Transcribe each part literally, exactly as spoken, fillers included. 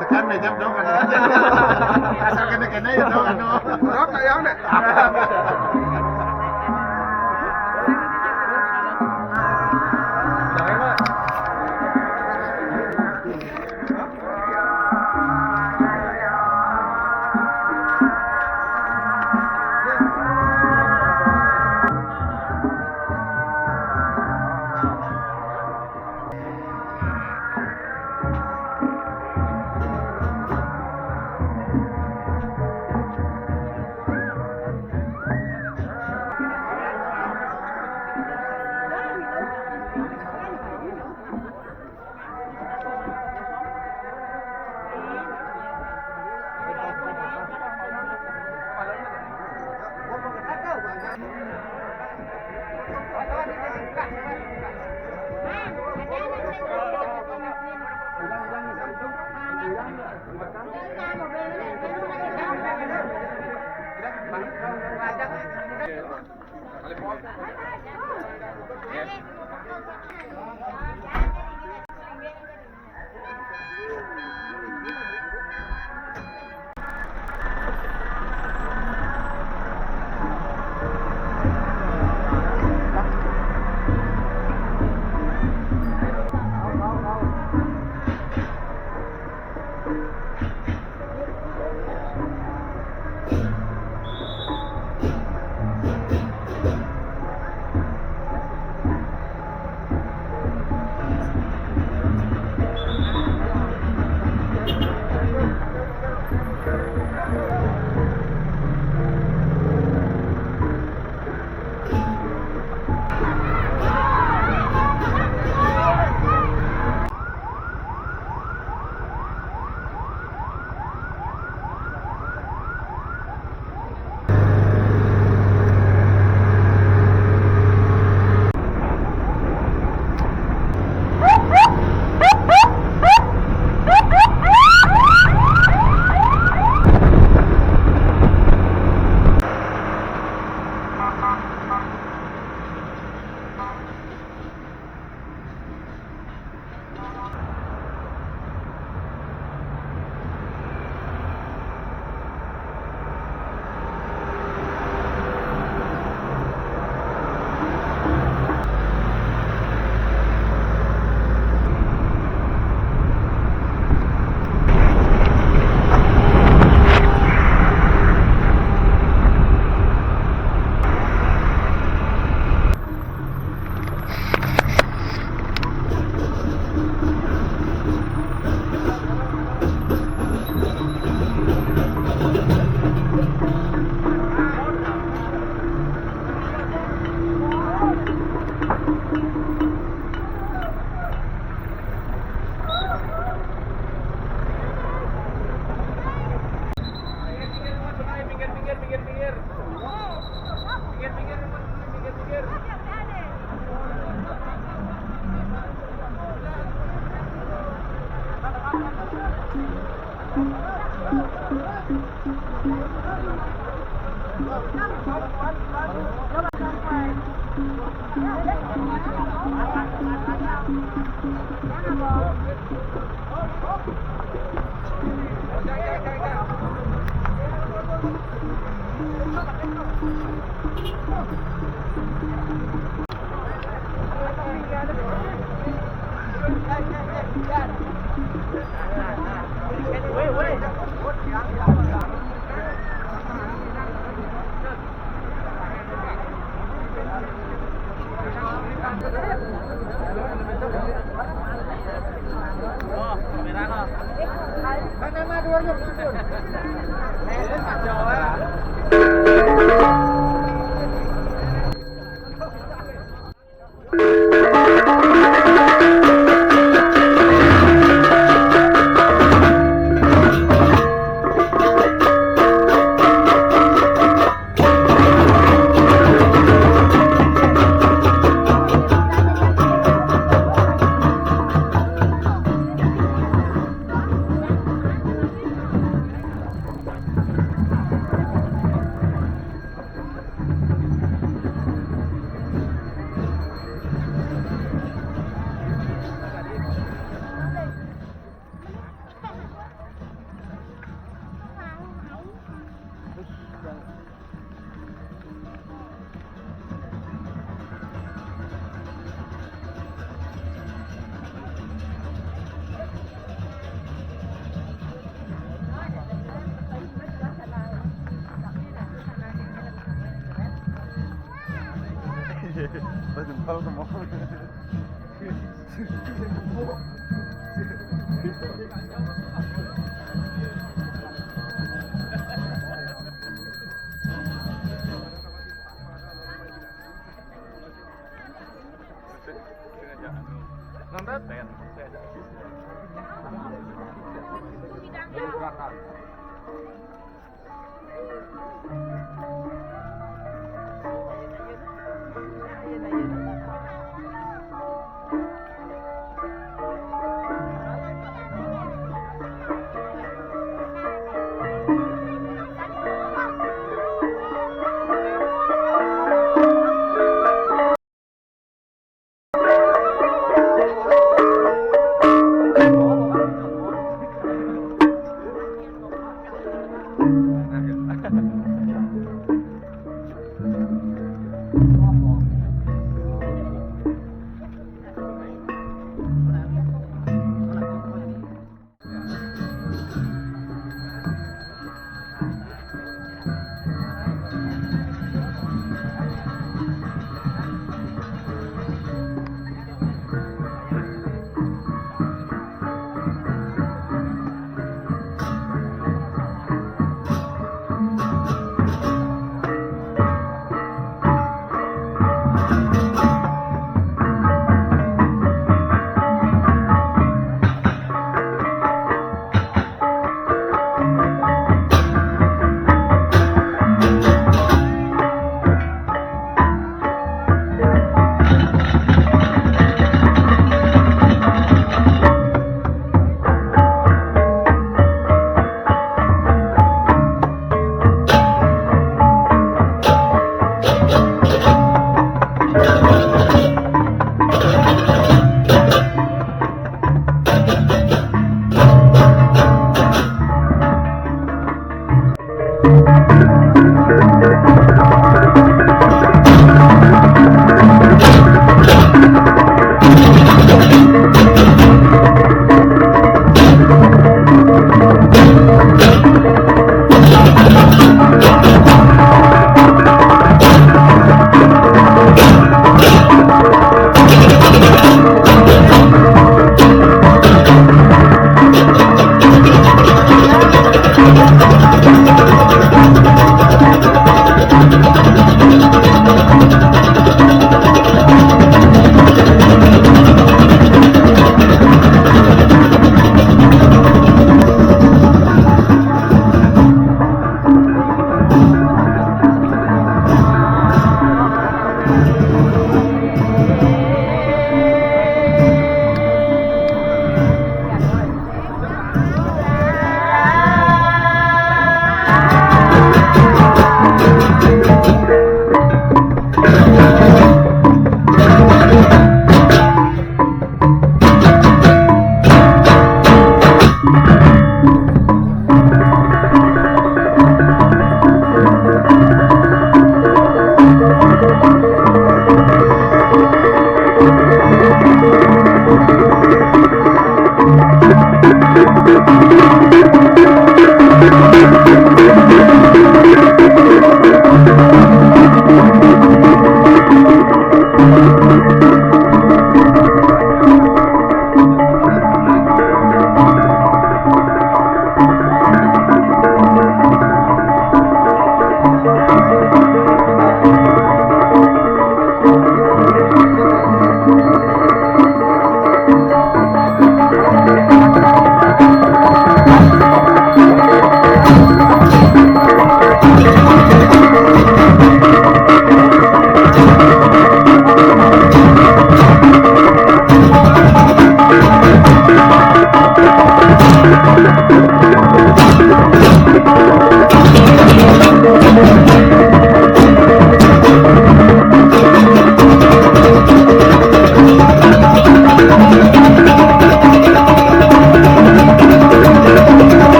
Sekarang udah jam dong kan. Asal kena-kena ya dong, anu. Rokok yang deh. Pas jempol ke mau.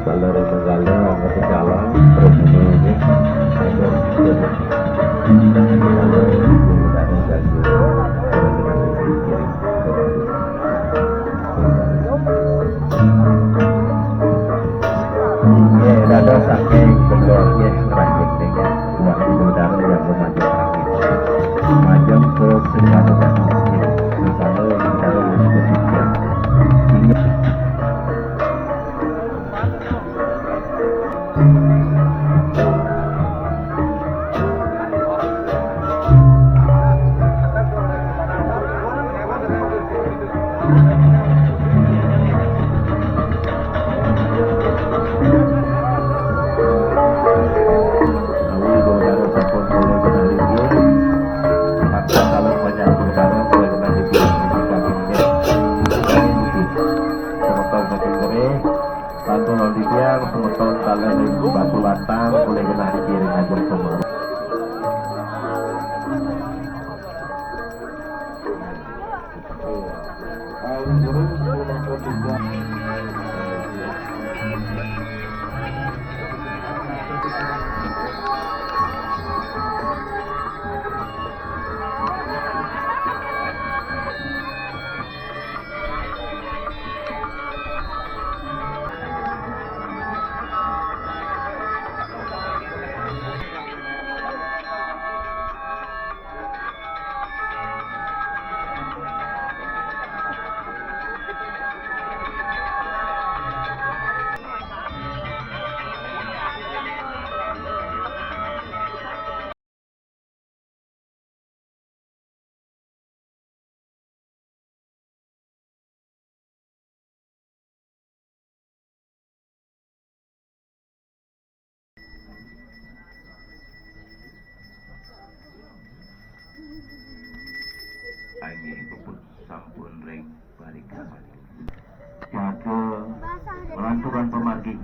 Kalau ada sudah, kalau ada salah, terus ini, ini, ada sudah. Kalau ada sudah, Nggih, dados saking bendhone nggih, selanjutnya nggih, Tuan Guru Dharma yang memajang langit. Majeng ke segala dharma nggih, segala yang kita lulus ke sini. Inggih. Semeton titiang, semeton kalih ring Batu Lantang, oleh genah dikiring ajeng pemurut. Inggih, puput sampun ring parikaman. Jaga lanturan pamargi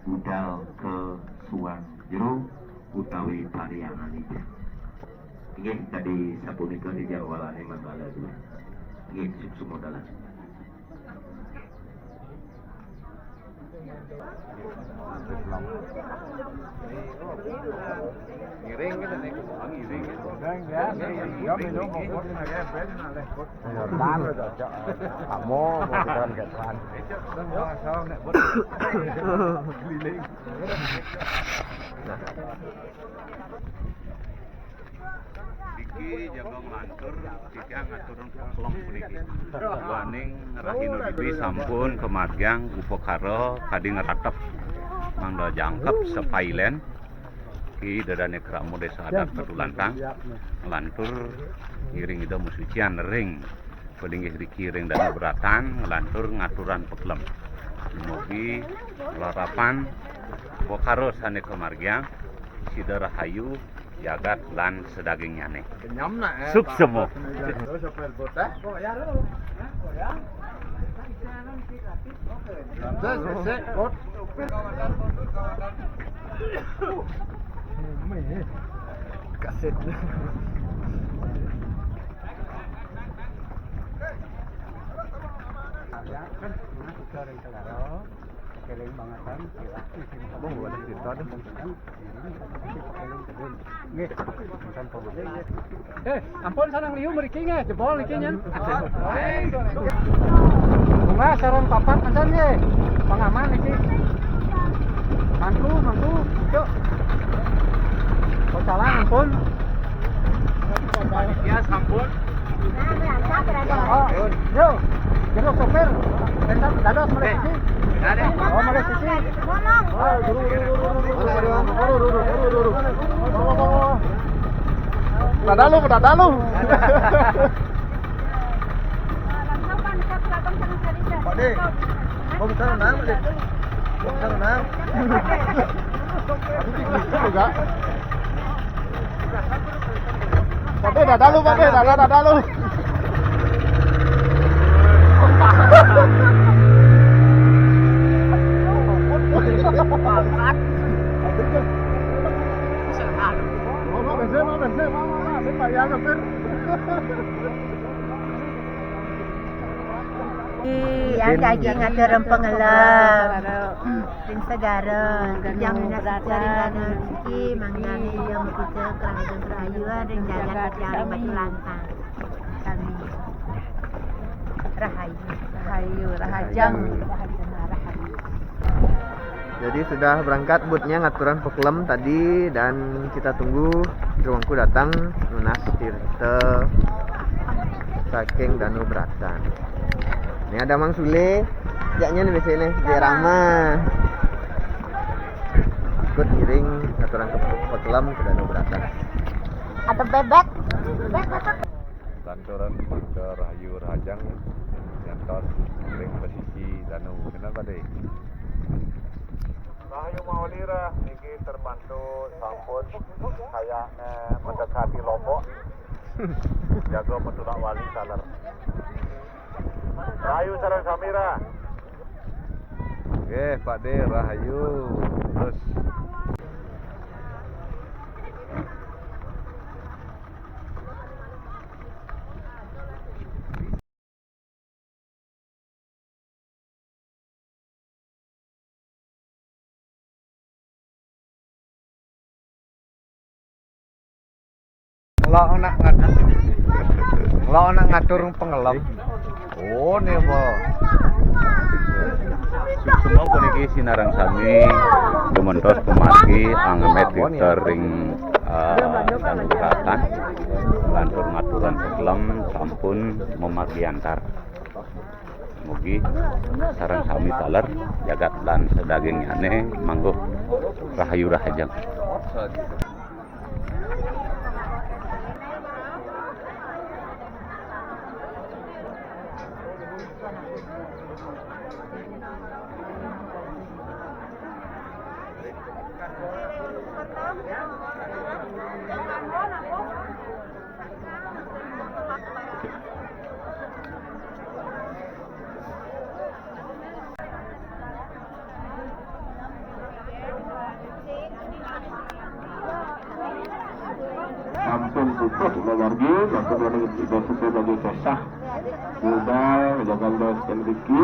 budal ka suang jero utawi parhyangan. Inggih, kadi sapunika ring jadwalane manggala dua. Inggih, suksma dalan. Ngiring kita nih, ngiring kita. Ngiring, ya. Kamu mau kita kan. Keliling. Niki jaga nglantur, titiang ngaturang pakelem puniki. Duaning rahina dini sampun kamargiang upakara kadi ngratep mangda jangkep sapailen. Ki Ida Dane Krama Desa Adat Batu Lantang nglantur ngiring Ida masucian ring palinggih riki ring Danu Beratan, nglantur ngaturang pakelem. Dumugi larapan upakara sane kamargiang, sida rahayu, jagat lan sadagingnyané. Kenyam nak, eh, Suksema. Pak. Terus apa, Bot, eh? Terus, Bot. Kaset. Ya, kan, nah, kita orang Kelaro, keling bangetan, kira. Abang, gua ada cerita deh. Nggih. Eh, ampun, sareng liu mriki nggih, jebol niki nyen. Bunga sareng papat manten nggih. Pangaman niki. Mangku, mangku, cuk. Pocalan ampun. Panitia sampun. Oh, yo, jero sopir. Bentar, dados mulai siji. Oh, mulai siji. Oh, dulu, dulu, dulu. Dadalu, dadalu. Pak De, mau bicara nang, Pak De? Mau bicara nang? Aduh, tinggi juga. Pak De, dadalu, Pak De, dada, dadalu. Yang daging ngatur pengelem. Ring segara, titiang minastika ring dana rezeki, mangdané ia mapicek rahajeng karahayuan ring jagat titiang ring Batu Lantang. Sami. Rahayu. Rahayu, rahajeng. Rahajeng, rahayu. Jadi sudah berangkat botnya ngaturan pekelem tadi, dan kita tunggu druéngku datang nunas tirta saking Danu Bratan. Ini ada Mang Sule, jaknya nih biasanya nih, di Rama. Ikut ngiring aturan ke pekelem ke Danu Bratan. Ada bebek. Lanturan mangda rahayu rahajeng nyantos ring pesisi danu. Bener, Pak De? Rahayu mawali rah niki terbantu sampun kayaknya mendekati Lombok. Jaga matulak wali taler. Rahayu sareng sami rah. Nggih, Pak De, rahayu. Terus. Lo nak ngat-, lo nak ngatur pengelem. Oh, nih, Bo. Semua puniki sinareng sami dumentos pamargi angamet ring, eh, Danu Bratan. Lantur ngaturan pekelem sampun mamargi antar. Mugi sareng sami taler jagat lan sadagingnyané mangguh rahayu rahajeng. Sampun putus keluarga, sampun lagi tidak sesuai bagi kisah. Budal, jaga dos, dan Ricky.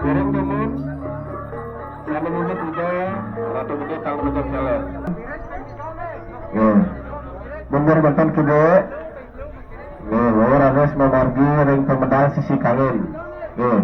Dorong tumun. Sami nunut ida, ratu gede tang bentuk jalan. Nggih. Mundur menten kibe. Nggih, loro ranes mamargi ring pemedal sisi kangin. Nggih.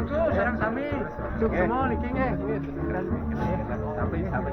Sareng sami. Sukses semua niki nggih. Sami, sami.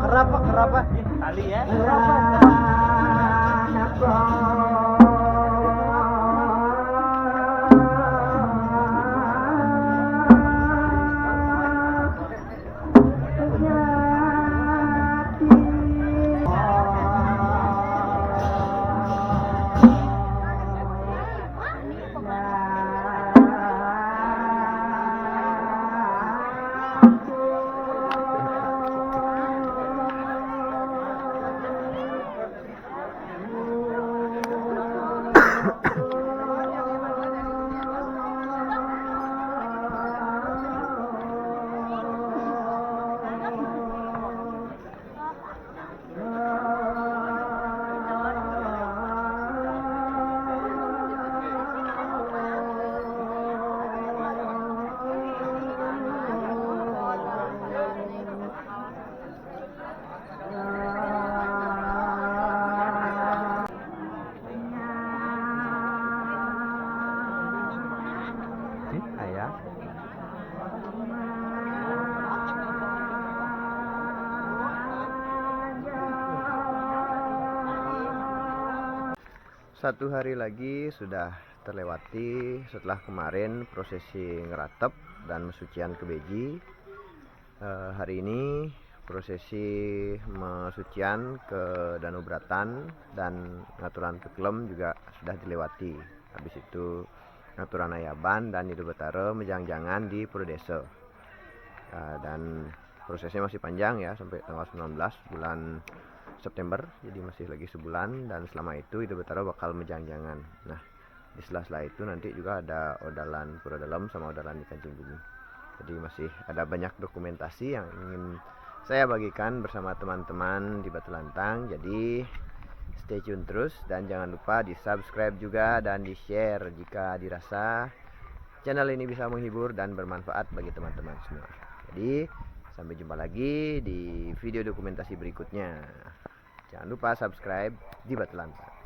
Kerapa, kerapa? Tali ya. Ayah. Satu hari lagi sudah terlewati setelah kemarin prosesi ngeratep dan mesucian ke beji. Eh, hari ini prosesi mesucian ke Danau Beratan dan ngaturan keklem juga sudah dilewati. Habis itu ngaturan ayaban dan Ida Betara mejang-jangan di Pura Desa. Eh, dan prosesnya masih panjang ya, sampai tanggal sembilan belas bulan September, jadi masih lagi sebulan, dan selama itu Ida Betara bakal mejang-jangan. Nah, di sela-sela itu nanti juga ada odalan Pura Dalem sama odalan di Kancing Bumi. Jadi masih ada banyak dokumentasi yang ingin saya bagikan bersama teman-teman di Batu Lantang. Jadi stay tune terus dan jangan lupa di-subscribe juga dan di-share jika dirasa channel ini bisa menghibur dan bermanfaat bagi teman-teman semua. Jadi sampai jumpa lagi di video dokumentasi berikutnya. Jangan lupa subscribe di Batu Lantang.